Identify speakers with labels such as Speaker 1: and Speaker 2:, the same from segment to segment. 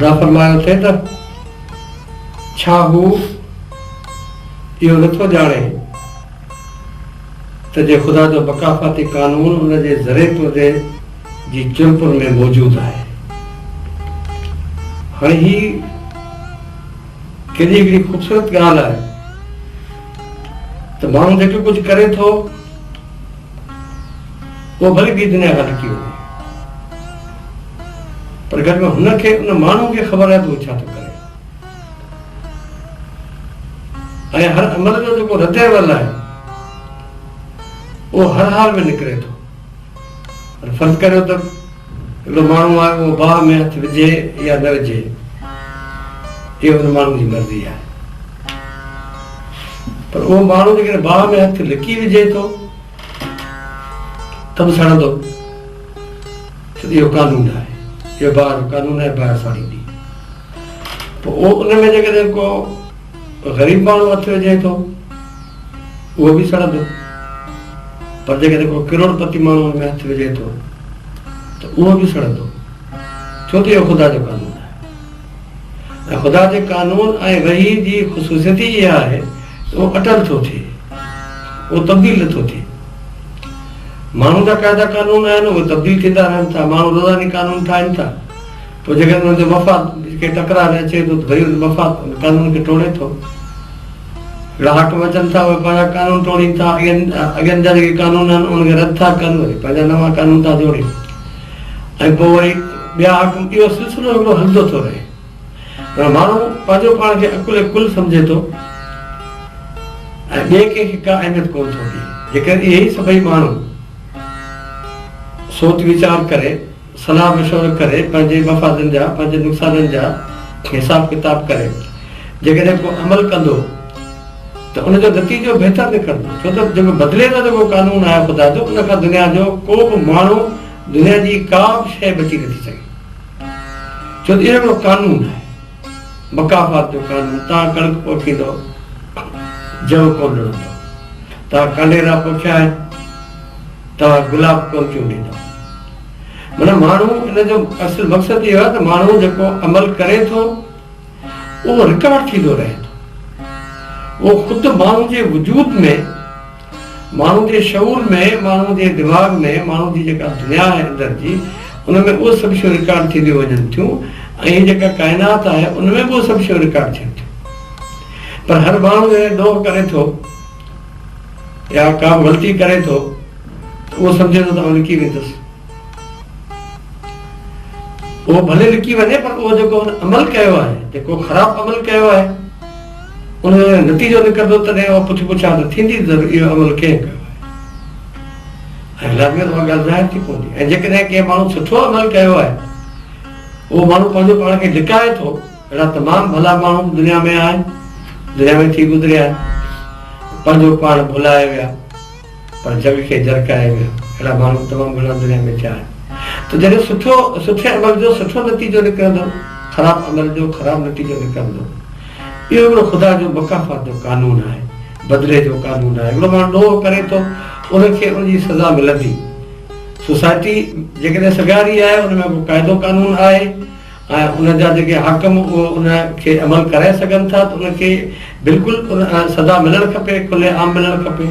Speaker 1: خدا فرمايو ٿي ته ڇا هو اهو نٿو ڄاڻي ته جي خدا جو مڪافاتي قانون ان جي ذري پرزي جي چرپر ۾ موجود آهي. هاڻي هي ڪيڏي هڪڙي خوبصورت ڳالهه آهي ته ماڻهو جيڪي ڪجهه ڪري ٿو اهو ڀلي ٻي دنيا کان لڪي وڃي پر گڏ ۾ هن کي ان ماڻهو کي خبر آهي ته هو ڇا ٿو ڪري ۽ هر عمل جو جيڪو رد عمل آهي اهو هر حال ۾ نڪري ٿو. پر فرض ڪريو ته هڪڙو ماڻهو آهي اهو باهه ۾ هٿ وجهي يا نه وجهي اهو ان ماڻهو جي مرضي آهي پر اهو ماڻهو جيڪڏهن باهه ۾ هٿ لڪي وجهي ٿو ته به سڙندو ڇو ته اهو قانون آهي اهو باهه جو قانون آهي باهه ساڙيندي پوء اهو ان ۾ جيڪڏهن ڪو غريب ماڻهو هٿ وجهي ٿو اهو به سڙندو پر جيڪڏهن ڪو ڪروڙ پتي ماڻهو ان ۾ هٿ وجهي ٿو ته اهو به سڙندو ڇو ته اهو خدا جو قانون آهي ۽ خدا جي قانون ۽ وحي جي خصوصيت ئي اها آهي ته اهو اٽل ٿو ٿئي اهو تبديل نٿو ٿئي ماڻهن جا قاعدا قانون آهن اهي تبديل ٿيندا رهن ٿا ماڻهو روزاني قانون ٺاهن ٿا پوء جيڪڏهن انهن جو مفاد کي ٽڪراء ۾ اچي ٿو ته وري ان مفاد ان قانون کي ٽوڙي ٿو. اهڙا حاڪم اچن ٿا اهي پنهنجا قانون ٽوڙين ٿا، اڳين جا جيڪي قانون آهن انهن کي رد ٿا ڪن وري پنهنجا نوان قانون ٿا جوڙين ۽ پوء وري ٻيا حاڪم اهو سلسلو هڪڙو هلندو ٿو رهي. پر ماڻهو پنهنجو پاڻ کي عقل ڪل سمجهي ٿو ۽ ٻئي ڪنهن کي ڪا اهميت ڪونه ٿو ڏئي. جيڪڏهن اهي ئي سڀئي ماڻهو سوچ ويچار ڪري صلاح مشورو ڪري پنهنجي مفادن جا پنهنجي نقصانن جا حساب ڪتاب ڪري جيڪڏهن ڪو عمل ڪندو ته ان جو نتيجو بهتر نڪرندو ڇو ته جيڪو بدلي جو جيڪو قانون آهي خدا جو ان کان دنيا جو ڪو به ماڻهو دنيا جي ڪا به شيء بچي نٿي سگهي ڇو ته اهو هڪڙو قانون آهي مڪافات جو قانون تان ڪڻڪ پوکيندو جو ڪونه لڻندو تان ڪانڊيرا پوکيا آهن توهان گلاب ڪونه چونڊيندؤ. معنيٰ ماڻهو ان جو اصل مقصد اهو آهي ته ماڻهو جيڪو عمل ڪري ٿو اهو رڪارڊ ٿيندو رهي ٿو. اهو خود ماڻهو جي وجود ۾ ماڻهو جي شعور ۾ ماڻهو جي دماغ ۾ ماڻهو جي جيڪا دنيا آهي اندر جي ان ۾ اهي سڀ شيون رڪارڊ ٿينديون وڃن ٿيون ۽ هي جيڪا ڪائنات آهي ان ۾ به اهي سڀ شيون رڪارڊ ٿين ٿيون. پر هر ماڻهو جڏهن ڏوهه ڪري ٿو يا ڪا به غلطي ڪري ٿو ته اهو سمجهي ٿو ته آئون لڪي ويندس. اهو ڀلي لڪي وڃي پر اهو جيڪو هن عمل ڪيو آهي، جيڪو خراب عمل ڪيو آهي، ان جو جڏهن نتيجو نڪرندو تڏهن اها پڇ پڇا ته ٿيندي ته اهو عمل ڪنهن ڪيو آهي ۽ لازمي اها ڳالهه ظاهر ٿي پوندي ۽ جيڪڏهن ڪنهن ماڻهو سٺو عمل ڪيو آهي، اهو ماڻهو پنهنجو پاڻ کي لڪائي ٿو. اهڙا تمام ڀلا ماڻهو به دنيا ۾ آهن، دنيا ۾ ٿي گذريا آهن، پنهنجو پاڻ ڀلائي ويا، پر جڳ کي جرڪائي ويا. اهڙا ماڻهو به تمام گهڻا دنيا ۾ ٿيا آهن. ته جڏهن سٺو سٺي عمل جو سٺو نتيجو نڪرندو، خراب عمل جو خراب نتيجو نڪرندو. اهو هڪڙو خدا جو مڪافات جو قانون آهي، بدلي جو قانون آهي. هڪڙو ماڻهو ڏوهه ڪري ٿو، ان کي ان جي سزا ملندي. سوسائٽي جيڪڏهن سگهاري آهي، ان ۾ ڪو قاعدو قانون آهي. ۽ ان جا جيڪي حاڪم اهو ان کي عمل ڪرائي سگهن ٿا ته ان کي بلڪل ان سزا ملڻ کپي کلي عام ملڻ کپي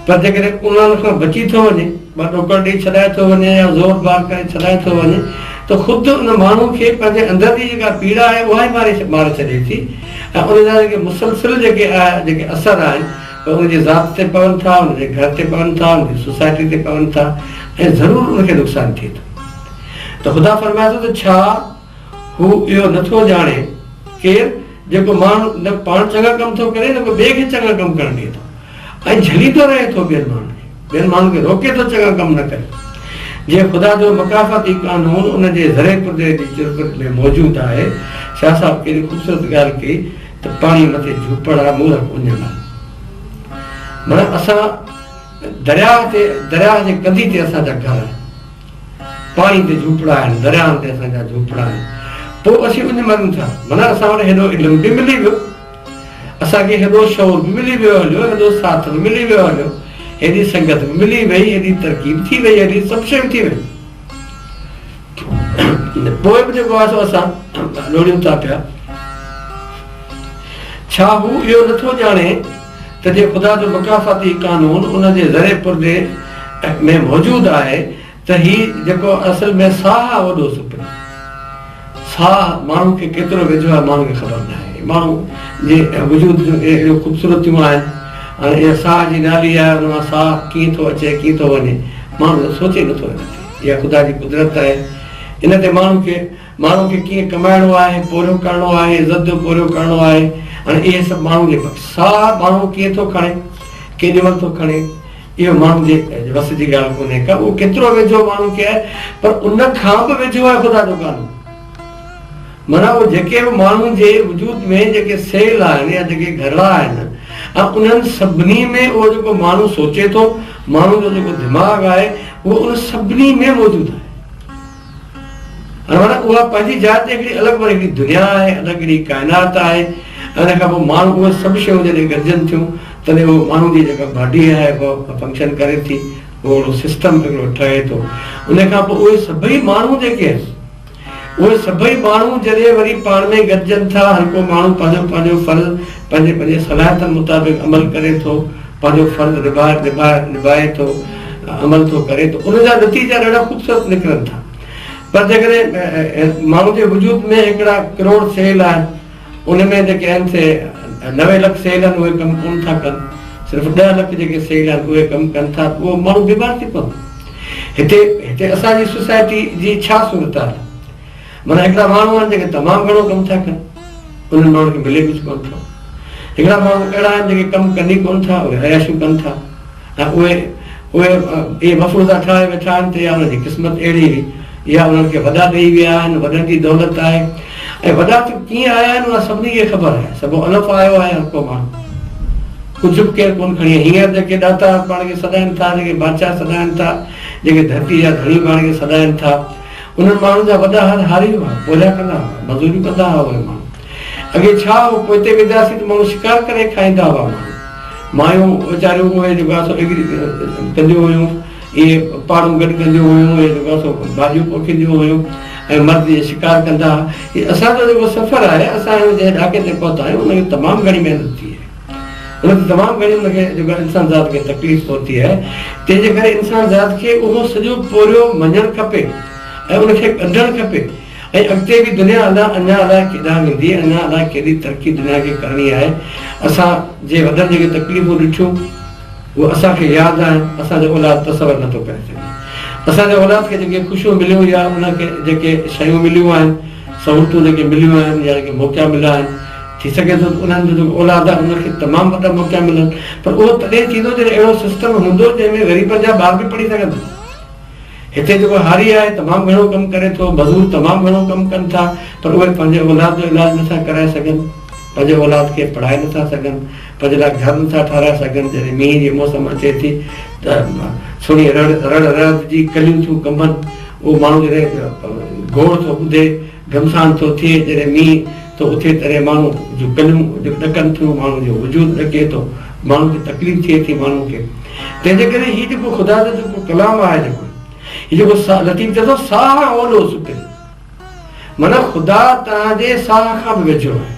Speaker 1: پر جيڪڏهن انهن کان بچي ٿو وڃي ٻه ڏوڪڙ ڏئي ڇڏائي ٿو وڃي يا زور بار ڪري ڇڏائي ٿو وڃي ته خود ان ماڻهو کي پنهنجي اندر جي جيڪا پيڙا آهي اها ئي ماري ماري ڇڏي ٿي ۽ ان جا جيڪي مسلسل جيڪي جيڪي اثر آهن اهي ان جي ذات تي پون ٿا ان جي گهر تي پون ٿا ان جي سوسائٽي تي پون ٿا ۽ ضرور ان کي نقصان ٿئي ٿو. ته خدا فرمائي ٿو ته ڇا هو اهو نه ٿو ڄاڻي، ڪير، جيڪو ماڻهو نه پاڻ چڱا ڪم ٿو ڪري نه ڪو ٻئي کي چڱا ڪم ڪرڻ ڏئي ٿو ۽ جهليندو رهي ٿو ٻين ماڻهن کي، ٻين ماڻهن کي روڪي ٿو چڱا ڪم نه ڪري. جيئن خدا جو مڪافاتي قانون ان جي ذري پرزي جي چرپر ۾ موجود آهي. شاهه صاحب ڪيڏي خوبصورت ڳالهه ڪئي ته پاڻي مٿي جهوپڙا مورک اڃ مر. معنيٰ اسان درياهه تي درياهه جي ڪنڌي تي اسان جا گهر آهن. پاڻي تي جهوپڙا آهن، درياهن تي اسان جا جهوپڙا آهن. پوء اسين اڃ مرون ٿا. معنيٰ اسان وٽ هيڏو علم به ملي ويو، اسان کي هيڏو شعور به ملي ويو هليو، هيڏو ساٿ به ملي ويو هليو، هيڏي سنگت به ملي وئي، هيڏي ترقي به ٿي وئي هلي، سڀ شيون ٿي ويون. پوء به جيڪو آهي سو اسان لوڙيون ٿا پيا. ڇا هو اهو نٿو ڄاڻي ته جي خدا جو مڪافاتي قانون ان جي ذري پرزي ۾ موجود آهي ته هي جيڪو اصل ۾ ساهه آهي وڏو سپري ساهه ماڻهو کي ڪيترو ويجهو آهي ماڻهو کي خبر ناهي. ماڻهو جي وجود جون اهي اهڙيون خوبصورتيون آهن. هاڻي اها ساهه جي نالي آهي ان مان ساهه ڪيئن ٿو اچي ڪيئن ٿو وڃي ماڻهو سوچي نٿو ان تي. اها خدا جي قدرت آهي. ان تي ماڻهو کي ماڻهو کي ڪيئن ڪمائڻو آهي، پورهيو ڪرڻو آهي، عزت جو پورهيو ڪرڻو آهي، هاڻي اهي سڀ ماڻهو جي ساهه ماڻهو ڪيئن ٿو کڻي، ڪيڏي مهل ٿو کڻي، اهو ماڻهو جي وس جي ڳالهه ڪونهي ڪا، اهو ڪيترو ويجهو ماڻهو کي آهي، پر ان کان به ويجهو آهي خدا جو قانون. معنيٰ اهو جيڪي به ماڻهو جي وجود ۾ جيڪي سيل آهن يا جيڪي گهرڙا آهن ۽ انهن سڀني ۾ اهو جيڪو ماڻهو سوچي ٿو، ماڻهو جو جيڪو دماغ آهي، اهو ان سڀني ۾ موجود آهي. هاڻي معنيٰ اها پنهنجي جاء تي هڪڙي الڳ پر هڪڙي دنيا آهي، الڳ هڪڙي ڪائنات آهي ۽ ان کان پوء ماڻهو اهي سڀ شيون جڏهن گڏجن ٿيون تڏهن اهو ماڻهو جي جيڪا باڊي آهي اها فنڪشن ڪري ٿي، اهو هڪڙو سسٽم هڪڙو ٺهي ٿو. ان کان پوء اهي سڀئي ماڻهو جيڪي آهن اهي سڀئي ماڻهو جڏهن وري پاڻ ۾ گڏجن ٿا، هر ڪو ماڻهو پنهنجو پنهنجو فرض پنهنجي پنهنجي صلاحيتن مطابق عمل ڪري ٿو، پنهنجو فرض نڀائي ٿو، عمل ٿو ڪري ته ان جا نتيجا ڏاڍا خوبصورت نڪرن ٿا. پر جيڪڏهن ماڻهو جي وجود ۾ هڪڙا ڪروڙ سيل آهن، ان ۾ جيڪي آهن سي 90 لک سيل آهن اهي ڪم ڪونه ٿا ڪن، صرف 10 لک جيڪي سيل آهن اهي ڪم ڪن ٿا ته اهو ماڻهو بيمار ٿي پوندو. هتي هتي اسان جي سوسائٽي جي ڇا صورتحال آهي؟ معنيٰ هڪڙا ماڻهو آهن جيڪي تمام گهڻو ڪم ٿا ڪن، انهن ماڻهن کي ملي ڪجهه ڪونه ٿو. هڪڙا ماڻهو اهڙا آهن جيڪي ڪم ڪن ئي ڪونه ٿا، اهي عياشيون ڪن ٿا ۽ اهي اهي اهي مفروضا ٺاهي ويٺا آهن ته يا انهن جي قسمت اهڙي هئي يا انهن کي وڏا ڏئي ويا آهن، وڏن جي دولت آهي ۽ وڏا ته ڪيئن آيا آهن اها سڀني کي خبر آهي، سڀ الف آيو آهي هر ڪو ماڻهو. ڪجهه به ڪير ڪونه کڻي آيو. هينئر جيڪي ڏاتار پاڻ کي سڏائن ٿا، جيڪي بادشاهه سڏائن ٿا، جيڪي ڌرتي جا ڌڻي پاڻ کي سڏائن ٿا، انهن ماڻهن جا وڏا هر هاري هئا، پورهيا ڪندا هئا، مزوريون ڪندا هئا اهي ماڻهو. اڳي ڇا هو، پوئتي وينداسين ته ماڻهو شڪار ڪري کائيندا هئا ماڻهو. مايون ويچاريون اهي جيڪو آهي سو ايگري ڪنديون هيون، اهي پاڙون گڏ ڪنديون هيون، اهي جيڪو آهي سو ڀاڄيون پوکينديون هيون ۽ مرد اهي شڪار ڪندا هئا. هي اسان جو جيڪو سفر آهي، اسان هن جنهن ڏاڪي تي پهتا آهيون، ان کي تمام گهڻي محنت ٿي آهي. ان تي تمام گهڻي ان کي جيڪو آهي انسان ذات کي تڪليف پهتي آهي، تنهن جي ڪري انسان ذات کي اهو سڄو پورهيو مڃڻ کپي ۽ ان کي ڳنڍڻ کپي ۽ اڳتي به دنيا الا اڃا الائي ڪيڏانهن ويندي، اڃا الائي ڪيڏي ترقي دنيا کي ڪرڻي آهي. اسان جي وڏن جيڪي تڪليفون ڏٺيون اهي اسان کي ياد آهن، اسان جو اولاد تصور نٿو ڪري سگهي. اسان جي اولاد کي جيڪي خوشيون مليون يا ان کي جيڪي شيون مليون آهن، سهولتون جيڪي مليون آهن يا جيڪي موقعا مليا آهن، ٿي سگهي ٿو ته انهن جو جيڪو اولاد آهي ان کي تمام وڏا موقعا ملن پر اهو تڏهن ٿيندو جڏهن اهڙو سسٽم هوندو جنهن ۾ غريبن جا ٻار به پڙهي سگهن ٿا. هتي جيڪو هاري آهي تمام گهڻو ڪم ڪري ٿو، مزور تمام گهڻو ڪم ڪن ٿا پر اهي پنهنجي اولاد جو علاج نٿا ڪرائي سگهن، پنهنجي اولاد کي پڙهائي نٿا سگهن، پنهنجي لاء گهر نٿا ٺهرائي سگهن. جڏهن مينهن جي موسم اچي ٿي ته سڻي رڙ رڙ رڙ جي ڪليون ٿيون ڪنبن، اهو ماڻهو جڏهن گوڙ ٿو ٻڌي گهمسان ٿو ٿئي، جڏهن مينهن ٿو اٿي تڏهن ماڻهو جون ڪليون ڏڪن ٿيون، ماڻهو جو وجود ڏڪي ٿو، ماڻهو کي تڪليف ٿئي ٿي ماڻهو کي. تنهن جي ڪري هي جيڪو خدا جو جيڪو ڪلام آهي جيڪو هي جيڪو لطيف چئي ٿو ساهه اولو سپرين معنيٰ خدا توهان جي ساهه کان به ويجهو آهي.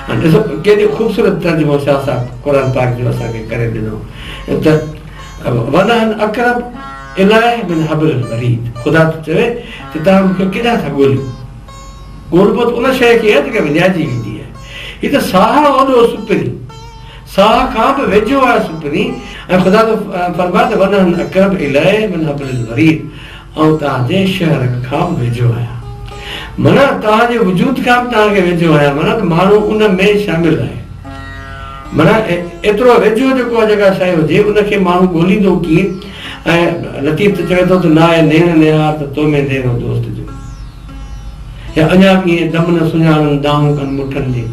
Speaker 1: هاڻي ڏسو ڪيڏو خوبصورت ترجمو شاهه صاحب قرآن پاڪ جو اسان کي ڪري ڏنو ته ونحن اقرب اليه من حبل الوريد خدا ٿو چوي ته توهان مون کي ڪيڏانهن ٿا ڳوليو؟ ڳولبو ته ان شيء کي آهي جيڪا وڃائجي ويندي آهي. هي ته ساهه اوڏو سپرين، ساهه کان به ويجهو آهي سپرين ۽ خدا ٿو فرمائي ته ونحن اقرب اليه من حبل الوريد آئون توهان جي شهه رڳ کان به ويجهو آهيان. معنيٰ توهان جي وجود کان به توهان کي ويجهو آهيان معنيٰ ته ماڻهو ان ۾ شامل آهي. معنيٰ ايترو ويجهو جيڪو جيڪا شيء هجي ان کي ماڻهو ڳوليندو ڪيئن ۽ لطيف ته چوي ٿو ته ناهي نيڻ نهار ته تو ۾ ديرو دوست جو. يا اڃا به ائين دم نه سڃاڻن دانهون ڪن مٺن جي.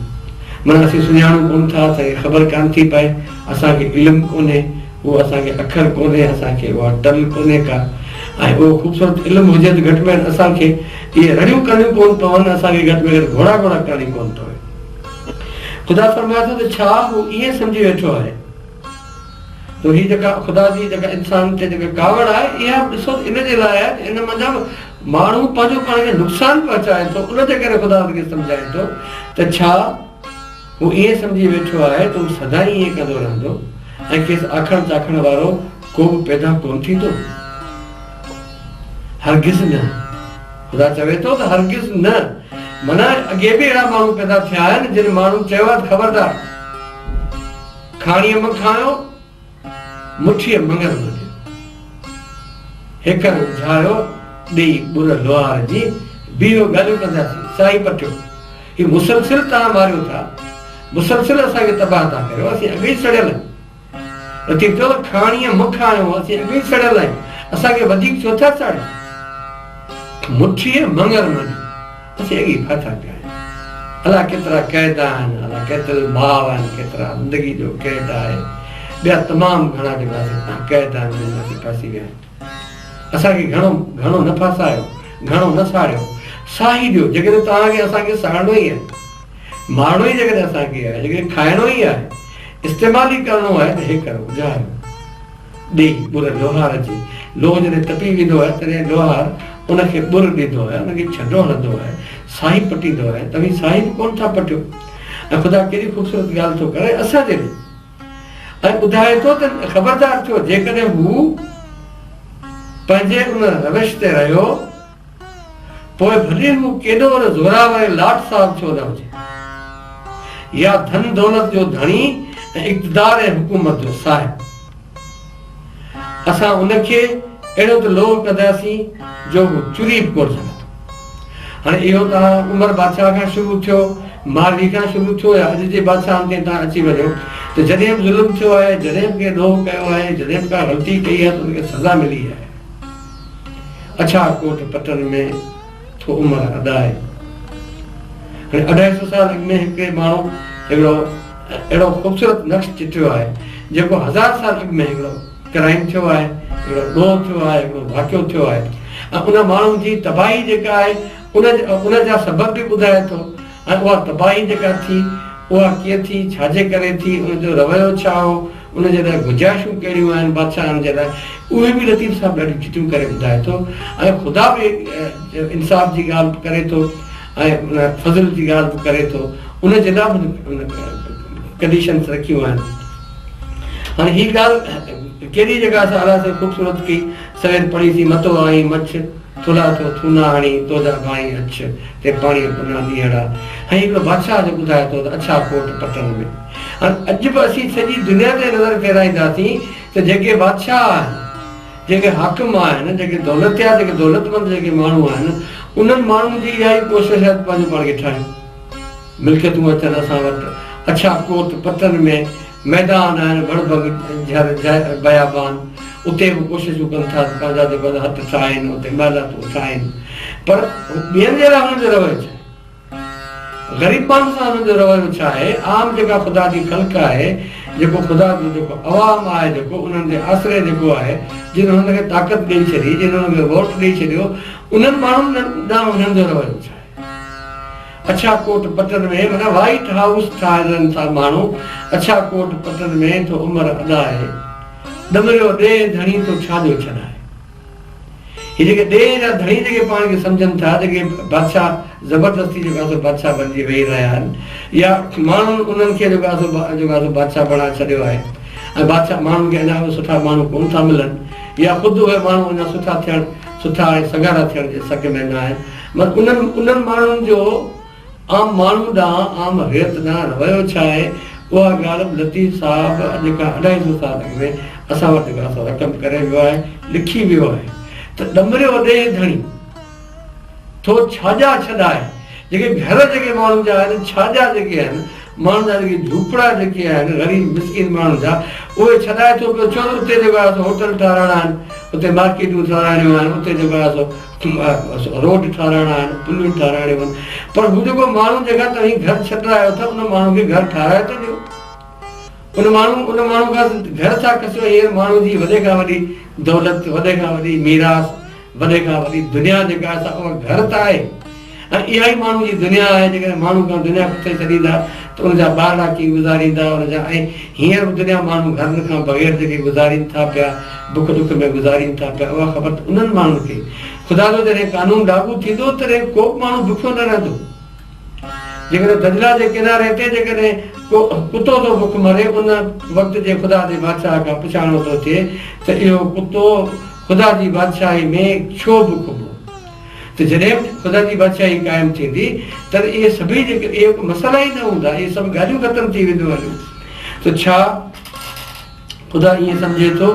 Speaker 1: معنيٰ اسين سڃاڻون ڪونه ٿا، اسان کي خبر ڪانه ٿي پئي، اسان کي علم ڪونهي، اهو اسان کي اکر ڪونهي، اسان کي اها ٽل ڪونهي ڪا ۽ اهو خوبصورت علم هجي ته گهٽ ۾ گهٽ اسان کي اهي رڙيون ڪرڻيون ڪونه پون، اسان کي گهٽ ۾ گهٽ گهوڙا گهوڙا ڪرڻي ڪونه پوي. خدا فرمائي ٿو ته ڇا هو ائين سمجهي ويٺو آهي؟ ته هي جيڪا خدا جي جيڪا انسان تي جيڪا ڪاوڙ آهي اها به ڏسو ته ان جي لاء آهي ته ان منجهان به ماڻهو پنهنجو پاڻ کي نقصان پهچائي ٿو، ان جي ڪري خدا ان کي سمجهائي ٿو ته ڇا هو ائين سمجهي ويٺو آهي ته هو سدائين ائين ڪندو رهندو ۽ کيس آکڻ چاکڻ وارو ڪو به پيدا ڪونه ٿيندو؟ هرگز نه! خدا چوي ٿو ته هرگز نه! معنيٰ اڳي به اهڙا ماڻهو پيدا ٿيا آهن جن ماڻهن چيو آهي ته خبردار! کاڻيء م کايو، مٺيء مڱر م ڏيو. هيڪر اجهايو، ڏيئي ٻر لوهار جي، بيهو ڳالهيون ڪنداسين، سائين پٽيو. هي مسلسل توهان ماريو ٿا، مسلسل اسان کي تباهه ٿا ڪريو، اسين اڳي ئي سڙيل آهيون. لطيف چيو ته کاڻيء م کايو، اسين اڳي ئي سڙيل آهيون، اسان کي وڌيڪ ڇو ٿا ساڙيو؟ مٺيء مڱر م ڏيو. اسين اڳي ئي ڦاٿا پيا آهيون. الاء ڪيترا قيد آهن، الاء ڪيترل ماء آهن، ڪيترا زندگي جو قيد آهي، ٻيا تمام گهڻا جيڪا سي قيد آهن جن ۾ اسين ڦاسي ويا آهيون. اسان کي گهڻو گهڻو نه ڦاسايو، گهڻو نه ساڙيو، ساهي ڏيو، جيڪڏهن توهان کي اسان کي ساڙڻو ئي آهي، مارڻو ئي جيڪڏهن اسان کي آهي، جيڪڏهن کائڻو ئي آهي، استعمال ئي ڪرڻو آهي ته هيڪر اجهايو. ڏيئي ٻر لوهار جي. لوهه جڏهن تپي ويندو آهي تڏهن لوهار ان کي ٻر ڏيندو آهي، ان کي ڇنڊو هڻندو آهي، ساهي پٽيندو آهي، توهين ساهي به ڪونه ٿا پٽيو. ۽ خدا ڪيڏي خوبصورت ڳالهه ٿو ڪري اسان جي لاء ۽ ٻڌائي ٿو ته خبردار ٿيو جيڪڏهن هو پنهنجي ان روش تي رهيو پوء ڀلي هو ڪيڏو نه زوراور ۽ لاٽ صاحب ڇو نه هجي يا ڌن دولت جو ڌڻي ۽ اقتدار ۽ حڪومت جو صاحب. اسان ان کي اهڙو ته لوهه ڪنداسين جو هو چري به ڪونه سگهندو. هاڻي اهو توهان عمر بادشاهه کان شروع ٿيو، ماضي کان شروع ٿيو يا اڄ جي بادشاهن تائين توهان اچي وڃو ته جڏهن به ظلم ٿيو آهي، جڏهن به ڪنهن ڏوهه ڪيو آهي، جڏهن به ڪا غلطي ڪئي آهي ته ان کي سزا ملي آهي. اڇا ڪوٽ پٽن ۾ ٿو عمر اڏائي. هاڻي اڍائي سو سال اڳ ۾ هڪڙي ماڻهو هڪڙو اهڙو خوبصورت نقش چٽيو آهي جيڪو هزار سال اڳ ۾ هڪڙو ڪرائيم ٿيو آهي، هڪڙو ڏوهه ٿيو آهي، هڪڙو واقعو ٿيو آهي ۽ ان ماڻهو جي تباهي جيڪا آهي ان ان جا سبب به ٻڌائي ٿو ۽ اها تباهي جيڪا ٿي اها ڪيئن ٿي، ڇا جي ڪري ٿي، ان جو رويو ڇا هو، ان جي لاء گنجائشون ڪهڙيون آهن بادشاهن جي لاء، اهي به لطيف صاحب ڏاڍيون چٽيون ڪري ٻڌائي ٿو ۽ خدا به انصاف جي ڳالهه به ڪري ٿو ۽ فضل جي ڳالهه به ڪري ٿو، ان جي لاء به ڪنڊيشنز رکيون آهن. هاڻي هي ڳالهه ڪيڏي جيڪا اسان الله سائين خوبصورت ڪئي، سوير پڙهي سين متو آئين مڇ. ٿلها ٿو ٿونا هڻي، تو جا ڀائين اڇ، تي پاڻيء پنا ڏينهڙا. هنئين هڪڙو بادشاهه جو ٻڌائي ٿو ته اڇا ڪوٽ پٽن ۾. هاڻ اڄ به اسين سڄي دنيا تي نظر ڦيرائينداسين ته جيڪي بادشاهه آهن، جيڪي حاڪم آهن، جيڪي دولتيا، جيڪي دولتمند جيڪي ماڻهو آهن، انهن ماڻهن جي اها ئي ڪوشش آهي ته پنهنجو پاڻ کي ٺاهيون. ملڪيتون اچن اسان وٽ، اڇا ڪوٽ پٽن ۾. ميدان آهن وڻ ڀڳ جھر بيابان اتي به ڪوششون ڪن ٿا ته پنهنجا جيڪو آهي هٿ ٺاهين اتي محلاتون ٺاهين پر ٻين جي لاء هنن جو رويو ڇا آهي غريب ماڻهن سان هنن جو رويو ڇا آهي عام جيڪا خدا جي خلق آهي جيڪو خدا جو جيڪو عوام آهي جيڪو انهن جي آسري جيڪو آهي جن هنن کي طاقت ڏئي ڇڏي جن هنن کي ووٽ ڏئي ڇڏيو انهن ماڻهن ڏانهن هنن جو رويو ڇا آهي. اڇا ڪوٽ پٽن ۾ معنيٰ وائيٽ هائوس ٺاهرن ٿا ماڻهو اڇا ڪوٽ پٽن ۾ ٿو عمر اڏائي ڏمريو ڏيهه ڌڻي ٿو ڇا جو ڇڏائي. هي جيڪي ڏيهه جا ڌڻي جيڪي پاڻ کي سمجهن ٿا جيڪي بادشاهه زبردستي جيڪو آهي سو بادشاهه بڻجي ويهي رهيا آهن يا ماڻهن انهن کي جيڪو آهي سو جيڪو آهي سو بادشاهه بڻائي ڇڏيو آهي ۽ بادشاهه ماڻهن کي اڃا به سٺا ماڻهو ڪونه ٿا ملن يا خود اهي ماڻهو اڃا سٺا ٿيڻ سٺا ۽ سگهارا ٿيڻ جي سگهه ۾ نه آهن مگر انهن انهن ماڻهن جو عام ماڻهو ڏانهن، عام ريت ڏانهن رويو ڇا آهي، اها ڳالهه به لطيف صاحب اڄ کان اڍائي سو سال اڳ ۾ اسان وٽ جيڪو آهي سو رقم ڪري ويو آهي، لکي ويو آهي ته ڏمريو ڏيهه ڌڻي، ٿو ڇاڄا ڇڏائي، جيڪي گهر جيڪي ماڻهن جا آهن، ڇاڄا جيڪي آهن، ماڻهن جا جيڪي جهوپڙا جيڪي آهن، غريب مسڪين ماڻهن جا، اهي ڇڏائي ٿو پيو، ڇو ته اتي جيڪو آهي سو هوٽل ٺهرائڻا آهن، اتي مارڪيٽون ٺهرائڻيون آهن، اتي جيڪو آهي سو روڊ ٺهرائڻا آهن، پليون ٺهرائڻيون آهن، پر هو جيڪو ماڻهو جنهن کان توهين گهر ڇڏرايو ٿا، ان ماڻهو کي گهر ٺهرائي ته ڏيو. ان ماڻهو ان ماڻهو کان گهر ٿا کسيو، هينئر ماڻهو جي وڏي کان وڏي دولت، وڏي کان وڏي ميراث، وڏي کان وڏي دنيا جيڪا آهي سا اها گهر ته آهي ۽ اها ئي ماڻهو جي دنيا آهي، جيڪڏهن ماڻهو کان دنيا کسي ڇڏيندا ته ان جا ٻارڙا ڪيئن گذاريندا ان جا ۽ هينئر به دنيا ماڻهو گهرن کان بغير جيڪي گذارين ٿا پيا بک ڏک ۾ گذارين ٿا پيا اها خبر ته انهن ماڻهن کي خدا جو جڏهن قانون لاڳو ٿيندو تڏهن ڪو به ماڻهو بکيو نه رهندو. جيڪڏهن دجله جي ڪناري تي جيڪڏهن ڪو ڪتو ٿو بک مري ان وقت جي خدا جي بادشاهه کان پڇاڻو ٿو ٿئي ته اهو ڪتو خدا جي بادشاهي ۾ ڇو بک مئو؟ ته جڏهن به خدا جي بادشاهي قائم ٿيندي تڏهن اهي سڀئي جيڪي اهي مسئلا ئي نه هوندا، اهي سڀ ڳالهيون ختم ٿي وينديون هليون ته ڇا خدا ائين سمجهي ٿو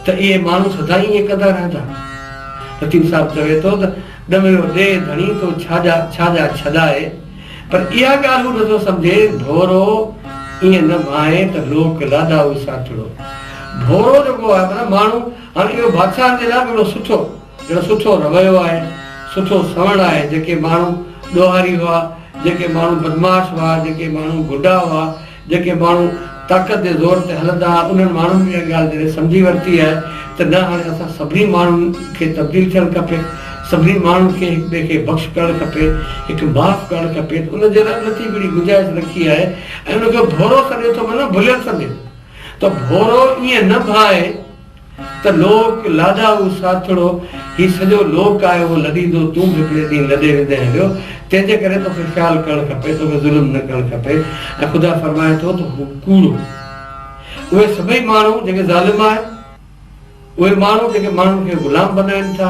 Speaker 1: ته اهي ماڻهو سدائين ائين ڪندا رهندا؟ لطيف صاحب چوي ٿو ته ڏمريو ڏي ڌڻي تو ڇا جا ڇا جا ڇڏائي پر اها ڳالهه هو نٿو سمجهي ڀورو ائين نه ڀانئي ته لوڪ لاڏائو ساٿڙو ڀورو جيڪو آهي معنيٰ ماڻهو هاڻي اهو بادشاهن جي لاء به هڪڙو سٺو اهڙو سٺو رويو آهي، سٺو سوڻ آهي، جيڪي ماڻهو ڏوهاري هئا، جيڪي ماڻهو بدمعاش هئا، جيڪي ماڻهو گنڊا هئا، جيڪي ماڻهو طاقت جي زور تي هلندا هئا، انهن ماڻهن به اها ڳالهه جڏهن سمجهي ورتي آهي ته نه هاڻي اسان سڀني ماڻهن کي تبديل ٿيڻ کپي، سڀني ماڻهن کي هڪ ٻئي کي بخش ڪرڻ کپي، هڪ معاف ڪرڻ کپي ته ان جي لاء به لطيف اهڙي گنجائش رکي آهي ۽ ان کي ڀورو سڏي ٿو معنيٰ ڀليل سمجهي ٿو ته ڀورو ائين نه ڀانئي. ته لوڪ لاڏائو ساٿڙو، هي سڄو لوڪ آهي اهو لڏيندو، تون به هڪڙي ڏينهن لڏي ويندين هليو، تنهن جي ڪري توکي خيال ڪرڻ کپي، توکي ظلم نه ڪرڻ کپي ۽ خدا فرمائي ٿو ته هو ڪوڙو. اهي سڀئي ماڻهو جيڪي ظالم آهن، اهي ماڻهو جيڪي ماڻهن کي غلام بنائين ٿا،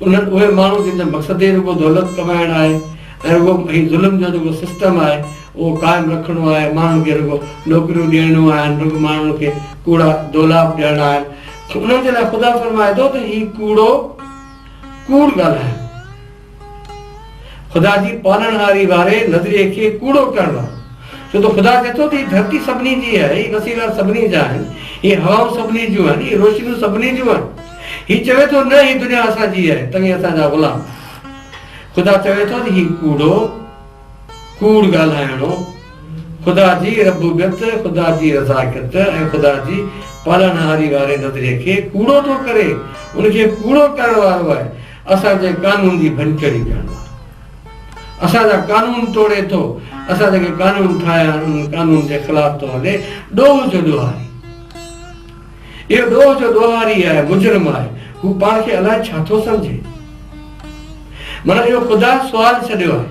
Speaker 1: انهن اهي ماڻهو جن جو مقصد ئي رڳو دولت ڪمائڻ آهي ۽ رڳو هي ظلم جو جيڪو سسٽم آهي اهو قائم رکڻو آهي، ماڻهن کي رڳو نوڪريون ڏيڻيون آهن، رڳو ماڻهن کي ڪوڙا دولاب ڏيڻا آهن، انهن جي لاء خدا فرمائي ٿو ته هي ڪوڙو ڪوڙ ڳالهائڻ، خدا جي پالڻهاري واري نظريي کي ڪوڙو ڪرڻ وارو، ڇو ته خدا چئي ٿو ته هي ڌرتي سڀني جي آهي، هي وسيلا سڀني جا آهن، هي هوائون سڀني جون آهن، هي روشنيون سڀني جون آهن. هي چوي ٿو نه هي دنيا اسان جي آهي، توهين اسان جا غلام آهيو. خدا چوي ٿو ته هي ڪوڙو، ڪوڙ ڳالهائڻو، خدا جي ربوبيت، خدا جي رزاقت ۽ خدا جي پالڻهاري واري نظريي کي ڪوڙو ٿو ڪري، ان کي ڪوڙو ڪرڻ وارو آهي، اسان جي قانون جي ڀڃڪڙي ڪرڻ وارو. اسان جا قانون ٽوڙي ٿو، اسان جيڪي قانون ٺاهيا آهن، انهن قانون جي خلاف ٿو هلي، ڏوهه جو ڏوهاري. اهو ڏوهه جو ڏوهاري آهي، مجرم آهي، هو پاڻ کي الائي ڇا ٿو سمجهي. معنيٰ اهو خدا سوال ڇڏيو آهي.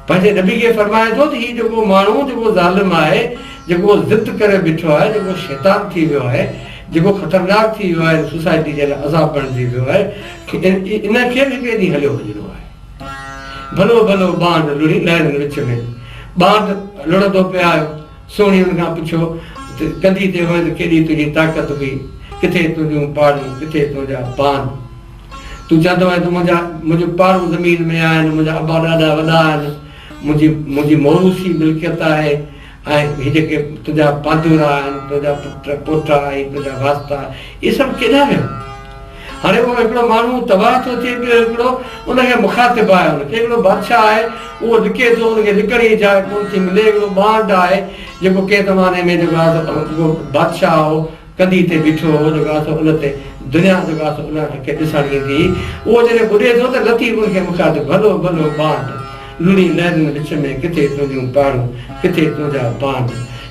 Speaker 1: پنهنجي نبي کي فرمائي ٿو ته هي جيڪو ماڻهو جيڪو ظالم آهي، جيڪو ضد ڪري بيٺو آهي، جيڪو شيطان ٿي ويو آهي، جيڪو خطرناڪ ٿي ويو آهي، سوسائٽي جي لاء عذاب بڻجي ويو آهي، ان کي به هڪڙي ڏينهن هليو وڃڻو آهي. ڀلو ڀلو ٻانڊ لڙي لهرين وچ ۾. ٻانڊ لڙندو پئي آيو. سهڻي ان کان پڇيو ته ڪنڌي تي هئين ته ڪيڏي تنهنجي طاقت هئي، ڪٿي تنهنجون پاڙون، ڪٿي تنهنجا پان. تون چوندو هئين ته منهنجا منهنجون پاڙون زمين ۾ آهن، منهنجا ابا ڏاڏا وڏا آهن، منهنجي منهنجي موروثي ملڪيت آهي ۽ هي جيڪي تنهنجا پاندورا آهن، تنهنجا پٽ پوٽا ۽ تنهنجا واسطا، اهي سڀ ڪيڏانهن ويا؟ هاڻي اهو هڪڙو ماڻهو تباهه ٿو ٿئي ٻيو هڪڙو ان کي مخاطب آهي ان کي هڪڙو بادشاهه آهي اهو لڪي ٿو ان کي لڪڻ جي جاء ڪونه ٿي ملي هڪڙو ٻانڊ آهي جيڪو ڪنهن زماني ۾ جيڪو آهي سو اهو بادشاهه هو ڪنڌي تي بيٺو هو جيڪو آهي سو ان تي دنيا جيڪو آهي سو ان کي ڏسڻ ايندي هئي اهو جڏهن ٻڏي ٿو ته لطيف ان کي مخاطب ڀلو ڀلو ٻانڊ لڙي لهرين وچ ۾ ڪٿي تنهنجون پاڙون ڪٿي تنهنجا بانڊ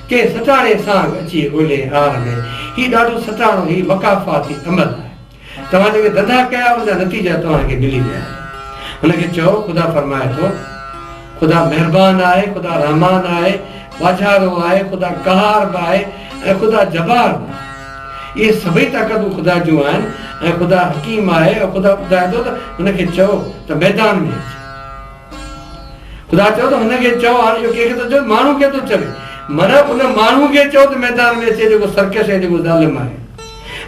Speaker 1: ڪنهن سٽاڻي سانگ اچي ڳولين آر ۾. هي ڏاڍو سٽاڻو هي مڪافاتي عمل آهي. توهان جيڪي ڌنڌا ڪيا ان جا نتيجا توهان کي ملي ويا آهن. هن کي چئو، خدا فرمائي ٿو، خدا مهربان آهي، خدا رحمان آهي، ٻاجهارو آهي، خدا قهار به آهي ۽ خدا جبار به آهي. اهي سڀئي طاقتون خدا جون آهن ۽ خدا حڪيم آهي ۽ خدا ٻڌائي ٿو ته هن کي چئو ته ميدان ۾ اچي. خدا چيو ته هن کي چئو، هاڻي اهو ڪنهن کي ٿو چوي؟ ماڻهو کي ٿو چوي. معنيٰ ان ماڻهو کي چئو ته ميدان ۾ اچي جيڪو سرڪش ۽ جيڪو ظالم آهي.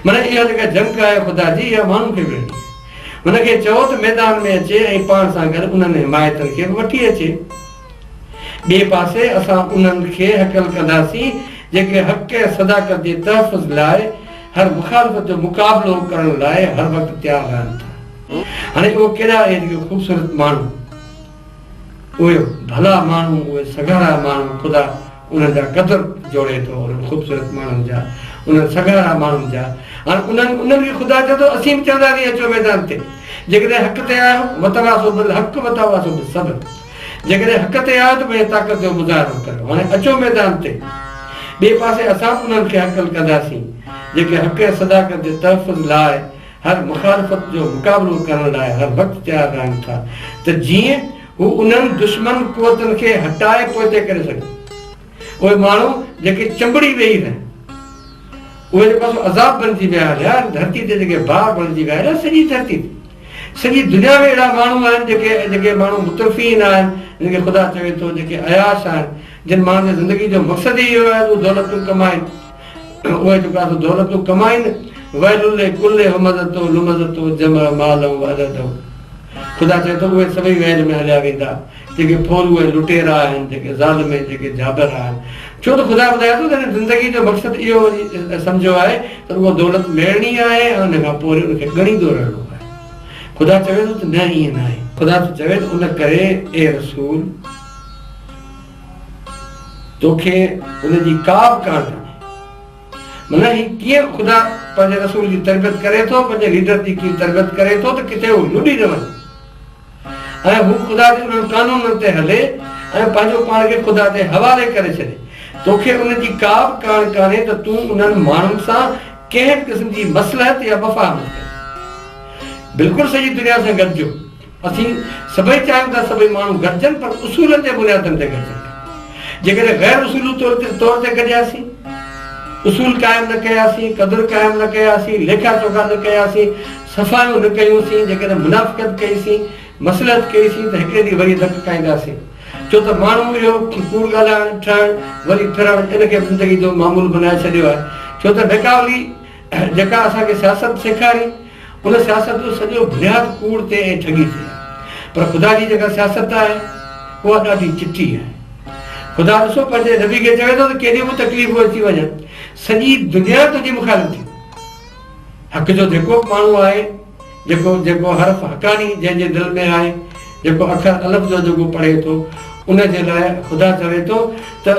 Speaker 1: معنيٰ اها جيڪا جنگ آهي خدا جي، اها ماڻهو کي وڙهڻي آهي. هن کي چئو ته ميدان ۾ اچي ۽ پاڻ سان گڏ انهن حمايتن کي به وٺي اچي. ٻئي پاسي اسان انهن کي هڪل ڪنداسين جيڪي حق ۽ صداقت جي تحفظ لاء هر مخالفت جو مقابلو ڪرڻ لاء هر وقت تيار رهن ٿا. هاڻي اهو ڪهڙا اهي جيڪي خوبصورت ماڻهو، اهي ڀلا ماڻهو، اهي سگهارا ماڻهو، خدا انهن جا قدر جوڙي ٿو، انهن خوبصورت ماڻهن جا، انهن سگهارا ماڻهن جا. هاڻي انهن انهن کي خدا چئي ٿو اسين به چونداسين اچو ميدان تي، جيڪڏهن حق تي آهيو، وتواصو بالحق وتواصو بالصبر. جيڪڏهن حق تي آهيو ته پنهنجي طاقت جو مظاهرو ڪريو. هاڻي اچو ميدان تي. ٻئي پاسي اسان به انهن کي هڪل ڪنداسين، جيڪي حق ۽ صداقت جي تحفظ لاء هر مخالفت جو مقابلو ڪرڻ لاء هر وقت تيار رهن ٿا ته جيئن هو انهن دشمن قوتن کي هٽائي پوئتي ڪري سگهن. اهي ماڻهو جيڪي چنبڙي ويهي رهيا، اهي جيڪو آهي سو عذاب بڻجي ويا هليا، ڌرتي تي جيڪي بار بڻجي ويا هليا، سڄي ڌرتي تي، سڄي دنيا ۾ اهڙا ماڻهو آهن جيڪي جيڪي ماڻهو مترفين آهن، جن کي خدا چوي ٿو جيڪي عياش آهن، جن ماڻهن جي زندگي جو مقصد ئي اهو آهي ته هو دولتون ڪمائين، اهي جيڪو آهي سو دولتون ڪمائين، ويل لڪل همزة لمزة جمع مالا وعدده، خدا چوي ٿو اهي سڀئي ويل ۾ هليا ويندا. جيڪي ڦورو ۽ لٽيرا آهن، جيڪي ظالم ۽ جيڪي جابر آهن. ڇو ته خدا ٻڌائي ٿو ته هن زندگيء جو مقصد اهو وڃي سمجهيو آهي ته رڳو دولت ميڙڻي آهي ۽ ان کان پوء وري ان کي ڳڻيندو رهڻو آهي. خدا چوي ٿو ته نه ائين ناهي. خدا ٿو چوي ته ان ڪري اي رسول! توکي ان جي ڪا به ڪاڻ ڪانهي. معنيٰ هي ڪيئن خدا پنهنجي رسول جي تربيت ڪري ٿو، پنهنجي ليڊر جي ڪيئن تربيت ڪري ٿو ته ڪٿي هو لڏي نه وڃي. ۽ هو خدا جي انهن قانونن تي هلي ۽ پنهنجو پاڻ کي خدا جي حوالي ڪري ڇڏي. توکي ان جي ڪا به ڪاڻ ڪانهي ته تون انهن ماڻهن سان ڪنهن به قسم جي مصلحت يا مفاهمت ڪرين. بلڪل سڄي دنيا سان گڏجو. اسين سڀئي چاهيون ٿا سڀئي ماڻهو گڏجن پر اصولن جي بنيادن تي گڏجن. جيڪڏهن غير اصولي طور تي گڏياسين، اصول قائم نه ڪياسين، قدر قائم نه ڪياسين، ليکا چوکا نه ڪياسين، صفايون نه ڪيون سين، جيڪڏهن منافقت ڪئي سين، مصلحت ڪئي سين ته هڪڙي ڏينهن وري ڌڪ کائينداسين. ڇو ته ماڻهو اهو ڪوڙ ڳالهائڻ، ٺهڻ، وري ڦرڻ ان کي به زندگي جو معمول بنائي ڇڏيو آهي. ڇو ته ميڪاولي جيڪا اسان کي سياست سيکاري، ان سياست جو سڄو بنياد ڪوڙ تي ۽ ٺڳي تي آهي. پر خدا جي جيڪا سياست آهي، اها ڏاڍي چٽي آهي. خدا ڏسو پنهنجي نبي کي چوي ٿو ته ڪيڏيون به تڪليفون اچي وڃن، سڄي دنيا تنهنجي مخالف ٿي. حق جو جيڪو به ماڻهو آهي، جيڪو جيڪو حرف حقاني جنهن جي دل ۾ آهي، جيڪو اکر الف جو جيڪو پڙهي ٿو، ان جي لاء خدا چوي ٿو ته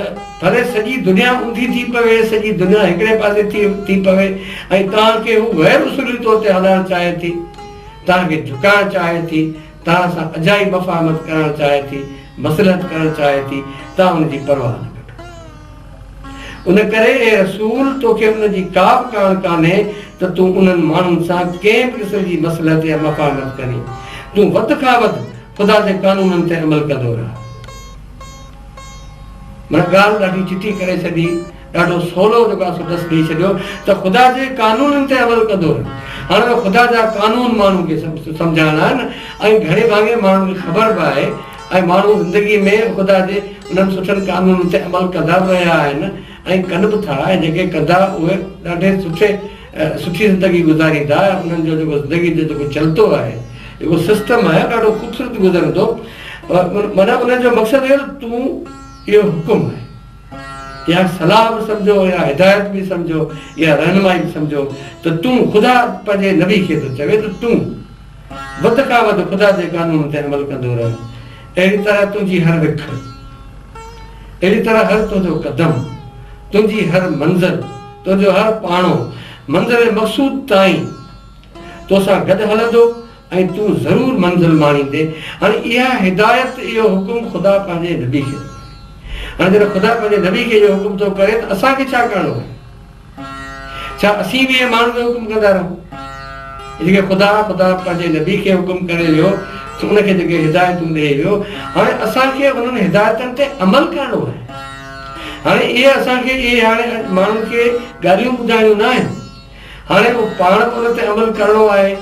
Speaker 1: ڀلي سڄي دنيا اونڌي ٿي پوي، سڄي دنيا هڪڙي پاسي ٿي ٿي پوي ۽ توهان کي هو غير اصولي طور تي هلائڻ چاهي ٿي، توهان کي جهڪائڻ چاهي ٿي، توهان سان اجائي مفاهمت ڪرڻ چاهي ٿي، مصلحت ڪرڻ چاهي ٿي، توهان ان جي پرواهه نه ڪجو. ان ڪري اي رسول! توکي ان جي ڪا به ڪاڻ ڪانهي ته تون انهن ماڻهن سان ڪنهن به قسم جي مصلحت يا مفاهمت ڪرين. تون وڌ کان وڌ خدا جي قانونن تي عمل ڪندو رهه. معنيٰ ڳالهه ڏاڍي چٽي ڪري ڇڏي، ڏاڍو سولو جيڪو آهي سو ڏس ڏيئي ڇڏيو ته خدا جي قانونن تي عمل ڪندو رهه. هاڻي اهي خدا جا قانون ماڻهن کي سمجهائڻا آهن ۽ گهڻي ڀاڱي ماڻهن کي خبر به آهي ۽ ماڻهو زندگي ۾ خدا جي انهن سٺن قانونن تي عمل ڪندا به رهيا آهن ۽ ڪن به ٿا ۽ جيڪي ڪندا اهي ڏاڍي سٺي سٺي زندگي گذاريندا ۽ انهن جو جيڪو زندگي جو جيڪو چلتو آهي جيڪو سسٽم آهي ڏاڍو خوبصورت گذرندو. معنيٰ انهن جو مقصد اهو ته تون اهو حڪم آهي يا صلاح به سمجهو يا هدايت به سمجهو يا رهنمائي به سمجهو ته تون خدا پنهنجي نبي کي ٿو چوي ته تون وڌ کان وڌ خدا جي قانون تي عمل ڪندو رهه، اهڙي طرح تنهنجي هر وک، اهڙي طرح هر تنهنجو قدم، تنهنجي هر منزل، تنهنجو هر پاڻو منزل مقصود تائين توسان گڏ هلندو ۽ تون ضرور منزل ماڻيندين. هاڻي اها هدايت، اهو حڪم خدا پنهنجي نبي کي ٿو ڪري. هاڻي جڏهن خدا پنهنجي نبي کي اهو حڪم ٿو ڪري ته اسان کي ڇا ڪرڻو آهي؟ ڇا اسين به ائين ماڻهن کي حڪم ڪندا رهون؟ جيڪي خدا خدا پنهنجي نبي کي حڪم ڪري ويو ته ان کي جيڪي هدايتون ڏئي ويو، هاڻي اسان کي انهن هدايتن تي عمل ڪرڻو آهي. هاڻي اهي اسان کي اهي هاڻي ماڻهن کي ڳالهيون ٻڌائڻيون نه آهن. هاڻي اهو پاڻ به ان تي عمل ڪرڻو آهي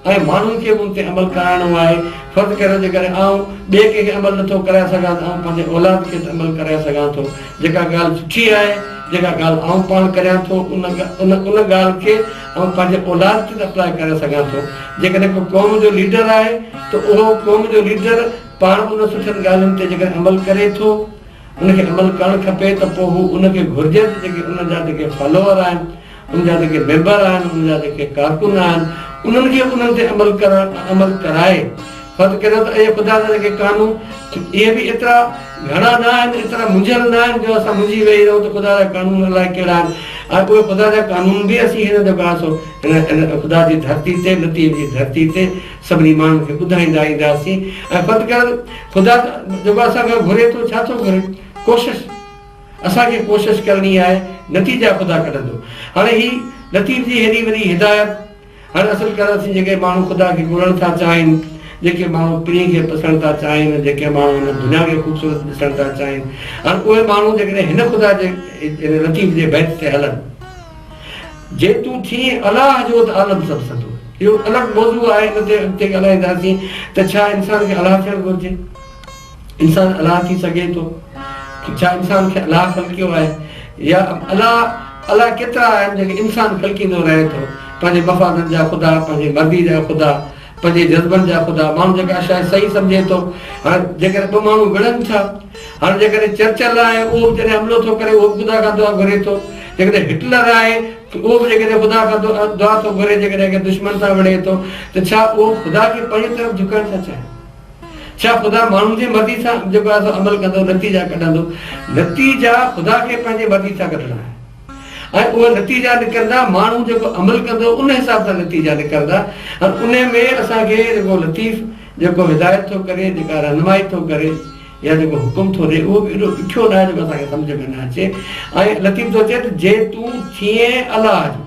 Speaker 1: ۽ ماڻهن کي به ان تي عمل ڪرائڻو آهي. فرض ڪريو جيڪڏهن آئون ٻئي ڪنهن کي عمل نٿو ڪرائي سگهان ته آئون پنهنجي اولاد کي ته عمل ڪرائي سگهان ٿو. جيڪا ڳالهه سٺي آهي، جيڪا ڳالهه آئون پاڻ ڪريان ٿو، ان ان ان ڳالهه کي آئون پنهنجي اولاد تي ته اپلاء ڪري سگهان ٿو. جيڪڏهن ڪو قوم جو ليڊر آهي ته اهو قوم جو ليڊر پاڻ به ان سٺين ڳالهين تي جيڪڏهن عمل ڪري ٿو، ان کي عمل ڪرڻ کپي ته پوء هو ان کي گهرجي ته جيڪي ان جا جيڪي فالوور آهن، ان جا جيڪي ميمبر آهن، ان جا جيڪي ڪارڪن آهن، انهن کي انهن تي عمل ڪرڻ عمل ڪرائي. فرض ڪريو ته اهي خدا جا جيڪي قانون اهي به ايترا گهڻا نه آهن، ايترا منجهيل نه آهن جو اسان منجهي ويهي رهون ته خدا جا قانون الائي ڪهڙا آهن. ۽ اهي خدا جا قانون به اسين هن جيڪو آهي سو هن هن خدا جي ڌرتي تي لطيف جي ڌرتي تي سڀني ماڻهن کي ٻڌائيندا اينداسين ۽ فرض ڪر خدا جيڪو اسان کان گهري ٿو ڇا ٿو گهري؟ ڪوشش. اسان کي ڪوشش ڪرڻي آهي نتيجا خدا ڪڍندو. هاڻي هي لطيف جي هيڏي وڏي هدايت هاڻي اصل ڪر اسين جيڪي ماڻهو خدا کي ڳولڻ ٿا چاهين، جيڪي ماڻهو پرينء کي پسڻ ٿا چاهين، جيڪي ماڻهو هن دنيا کي خوبصورت ڏسڻ ٿا چاهين، هاڻي اهي ماڻهو جيڪڏهن هن خدا جي هن لطيف جي بيت تي هلن. جي تون ٿئين الله جو ته عالم سڀ سندو. اهو الڳ موضوع آهي ان تي اڳتي ڳالهائينداسين ته ڇا انسان کي الله ٿيڻ گهرجي؟ انسان الله ٿي سگهي ٿو؟ ڇا انسان کي الله خلقيو آهي يا الله الله ڪيترا آهن جيڪي انسان خلقيندو رهي ٿو پنهنجي مفادن جا خدا پنهنجي مرضي جا خدا پنهنجي جذبن جا خدا ماڻهو جيڪا شيء صحيح سمجهي ٿو هاڻي جيڪڏهن ٻه ماڻهو وڙهن ٿا هاڻي جيڪڏهن چرچل آهي اهو به جڏهن حملو ٿو ڪري اهو به خدا کان دعا گهري ٿو جيڪڏهن هٽلر آهي اهو به جيڪڏهن خدا کان دعا ٿو گهري جيڪڏهن ڪنهن دشمن سان وڙهي ٿو ته ڇا اهو خدا کي پنهنجي طرف جهڪائڻ ٿا چاهين؟ ڇا خدا ماڻهن جي مرضي سان جيڪو آهي سو عمل ڪندو، نتيجا ڪڍندو؟ نتيجا خدا کي پنهنجي مرضي سان ڪڍڻا آهن ۽ اهي نتيجا نڪرندا ماڻهو جيڪو عمل ڪندو ان حساب سان نتيجا نڪرندا ۽ ان ۾ اسان کي جيڪو لطيف جيڪو هدايت ٿو ڪري جيڪا رهنمائي ٿو ڪري يا جيڪو حڪم ٿو ڏي اهو به ايڏو ڏکيو ناهي جيڪو اسان کي سمجهه ۾ نه اچي ۽ لطيف ٿو چئي ته جي تون ٿئين الله جو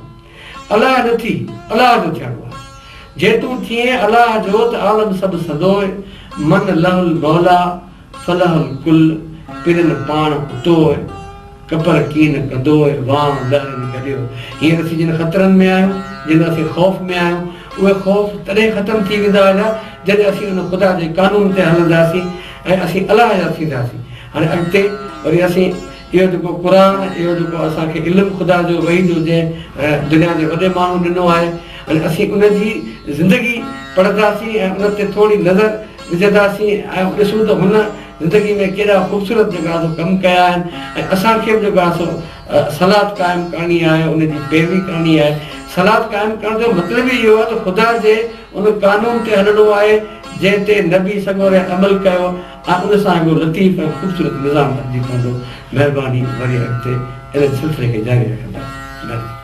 Speaker 1: الله نه ٿي، الله جو ٿيڻو آهي. جي تون ٿئين الله جو ته عالم سڀ سندوء، من له الموليٰ فله الڪل، پرين پاڻ اتوء، ڪپر ڪين ڪندوء، وانء لهرين گڏيو. هينئر اسين جن خطرن ۾ آهيون، جن اسين خوف ۾ آهيون، اهي خوف تڏهن ختم ٿي ويندا هليا، جڏهن اسين ان خدا جي قانون تي هلنداسين ۽ اسين الله جا ٿينداسين. هاڻي اڳتي وري اسين. اهو جيڪو قرآن، اهو جيڪو اسان کي علم خدا جو وحي جو جنهن دنيا جي وڏي ماڻهو ڏنو آهي ۽ اسين ان جي زندگي پڙهنداسين ۽ ان تي ٿوري نظر وجهنداسين ۽ ڏسون ته هن زندگي ۾ ڪيڏا خوبصورت جيڪو آهي سو ڪم ڪيا آهن ۽ اسان کي به جيڪو آهي سو صلات قائم ڪرڻي آهي ان جي پيروي ڪرڻي آهي. صلات قائم ڪرڻ جو مطلب ئي اهو آهي ته خدا جي ان قانون تي هلڻو آهي جنهن تي نبي سڳوري عمل ڪيو. ۽ ان سان هڪڙو لطيف ۽ خوبصورت نظام بڻجي پوندو. مهرباني وري اڳتي ان سلسلي کي جاري رکنداسين. مهرباني.